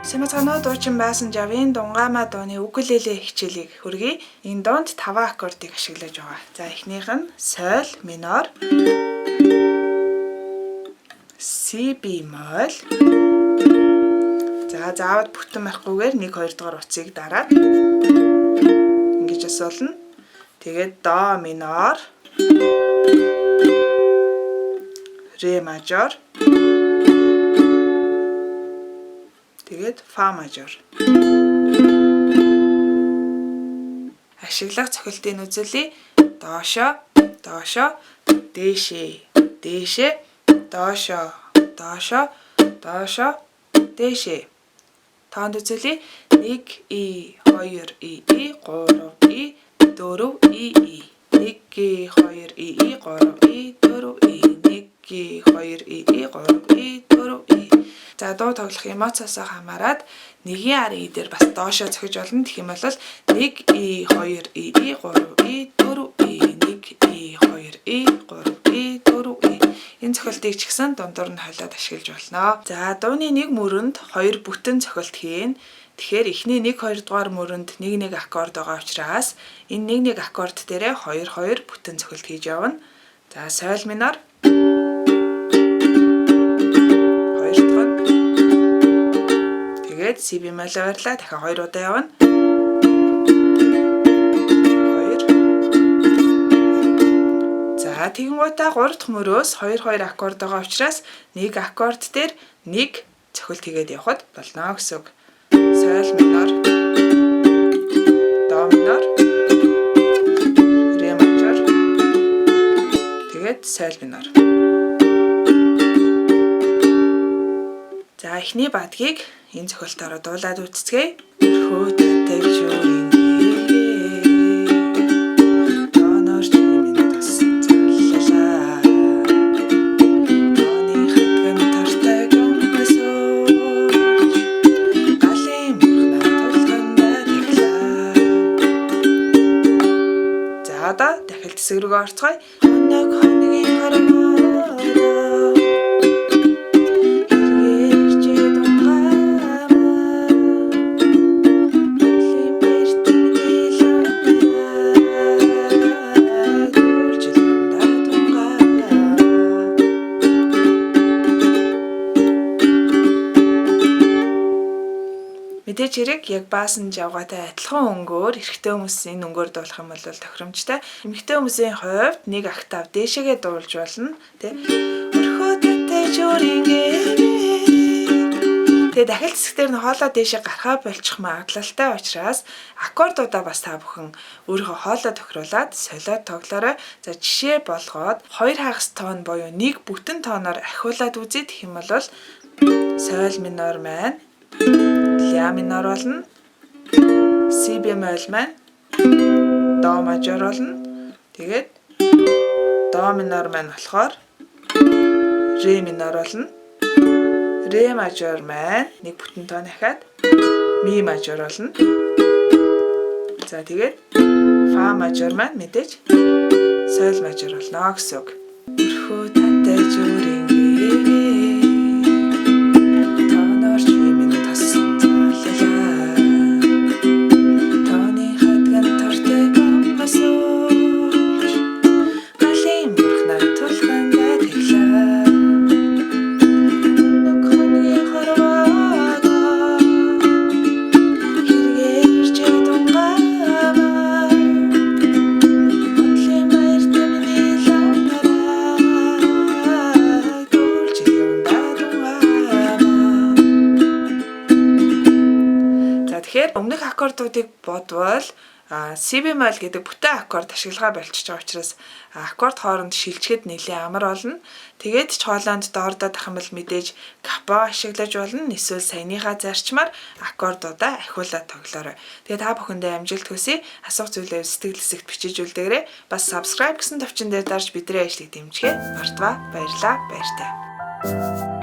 Сайн байцгаана уу, дуучин Баасан Жавын Дунгаамаа дууны укулеле хичээлийг хүргэе. Энэ дуунд 5 аккордыг ашиглаж байгаа. За, эхнийх нь соль минор, си бемоль. За, заавал бүтэн барихгүйгээр 1 2 дугаар утсыг дараад ингэж асуулна. Тэгээд до минор, ре мажор, тэгээд фа мажор. Ашиглах цохилтын үзүүлье. Доошоо, доошоо, дээшээ, дээшээ, доошоо, доошоо, доошоо, дээшээ. Тоонд үзүүлье. 1 и 2 и и 3 и 4 и и 1 и 2 и и 3 и 4 и 1 и 2 и и 3 и 4 и. За, дуу тоглох эмоциосоо хамаарат нэгийн арын и дээр бас доошоо цохиж болно. Тэгэх юм бол 1 и 2 и и 3 и 4 и 1 и 2 и 3 и 4 и. Энэ цохилтыг ч гэсэн дундуур нь холиод ашиглаж болно. За, дууны нэг мөрөнд 2 бүтэн цохилт хийн. Тэгэхээр эхний 1 2 дугаар мөрөнд 1 1 аккорд байгаа учраас энэ 1 1 аккорд дээрээ 2 2 бүтэн цохилт хийж явна. За, соль минор, хоёр дахь нь тэгээд си бемоль байрлаа, дахин 2 удаа явна. 2. За, тэгэнгүүтээ 3 дахь мөрөөс 2 2 аккорд байгаа учраас нэг аккорд дээр нэг цохилт хийгээд явхад болно гэсэн үг. Соль минор, до минор, ре мажор, тэгээд соль минор. За, эхний бадгийг энэ цохилтоор дуулаад үзцгээе. Өрхөө татаж өөрийн гээгээ, тооноор чи минь тус заллалаа. Тооны хатган тортой гомбосооч галын мөрхнаа тулгандаа тэглээ. За, одоо дахилт хэсэг рүүгээ орцгоё. Хоног хоногийн хорвоо хэрэгэрчээ дунгаамаа, бодлын бэрт миний ламаа дүүлжил дундаа тунгаамаа. Мэдээж хэрэг яг Баасан Жавгатай адилхан өнгөөр эрэгтэй хүмүүс энэ өнгөөр дуулах юм бол тохиромжтой. Эмэгтэй хүмүүсийн хувьд нэг октав дээшээгээ дуулж болно. Тэ. Өрхөө татаж өөрийн гээгээ. Тэгээ дахилт хэсгээр нь хоолой дээшээ гарахаа болчих магадлалтай учраас аккордуудаа бас та бүхэн өөрийнхөө хоолой тохируулаад солиод тоглоорой. За, жишээ болгоод 2 хагас тон буюу нэг бүтэн тооноор ахиулаад үзье. Тэгэх юм бол соль минор маань ля минор болно, си бемоль маань до мажор болно. Тэгээд до минор маань болохоор ре минор болно. Ре мажор маань нэг бүтэн тон ахиад ми мажор болно. За, тэгээд фа мажор маань мэдээж соль мажор болно гэсэн үг. Өрхөө татаж өөрийн гээгээ, тооноор чи минь тассан заллалаа. Тооны хадган тортой гомбосооч галын бурхнаа тулгандаа тэглээ. Өнөг хоногийн хорвоогоо хэрэгэрчээ дунгаамаа, бодлын баярт миний ламараа дүүлжил юундаа дунгаамаа. За, тэгэхээр өмнөх аккордуудыг бодвол си бемоль гэдэг бүтэн аккорд ашиглагаа болчихж байгаа учраас аккорд хооронд шилжихэд нэлээд амар болно. Тэгээд ч хоолойнд доордоод ах юм бол мэдээж капо ашиглаж болно. Эсвэл саяныхаа зарчмаар аккордуудаа ахиулаад тоглоорой. Тэгээд та бүхэндээ амжилт хүсье. Асуух зүйлээ сэтгэл хэсэгт бичиж үлдээгээрэй. Бас subscribe гэсэн товчон дээр дарж бидний ажлыг дэмжихээ мартваа. Баярлалаа. Баяртай.